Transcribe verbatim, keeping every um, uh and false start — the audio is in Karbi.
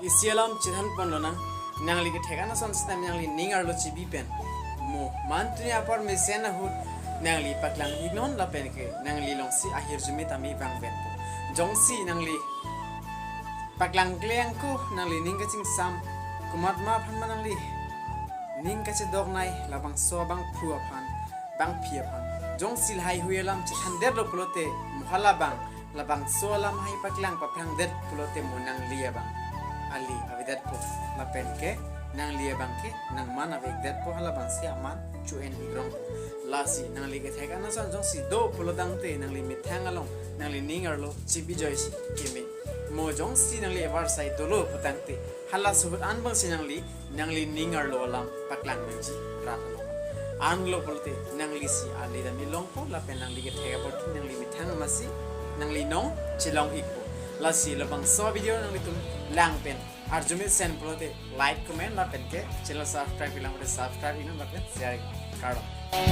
Isi alam chethan ponlonang, nangli kethek an ason sitame nangli ning arlo chibi pen, mo mantuni apor mesen ahut nangli paklang iknon lapen ke nangli alongsi ahirjume tame vangvenpo. Jongsi nangli paklang kle angko, nangli ning kachingsam, komatma aphan ma nangli ning kachedok nai, labangso abangphu aphan, bangpi aphan. Jongsi lahai hui alam chethandetlo pulote, mo halabang labangso alam hai paklang paphrangdet pulote mo nangli abang ali avedetpo, lapen ke nangli abang ke nangman avedetpo, halabangsi aman cho-en ikrongpo. Lasi nangli kethek an ason jongsi do pulotangte, nangli methang along, nangli ning arlo chibi joisi keme. Mo jongsi nangli avarsai dolo putangte, halaso ahut anbangsi nangli, nangli ning arlo alam paklang nangji rat along. Anlo pulote nanglisi ali dam ilongpo, lapen nangli kethek apor ke nangli methang amatsi nangli nong chelong ikpo. Lasi labangso video nanglitum lang pen arjume sen pulote like, comment lapen ke channel subscribe ilang pulote subscribe iknon lapen share iknon. Kardom.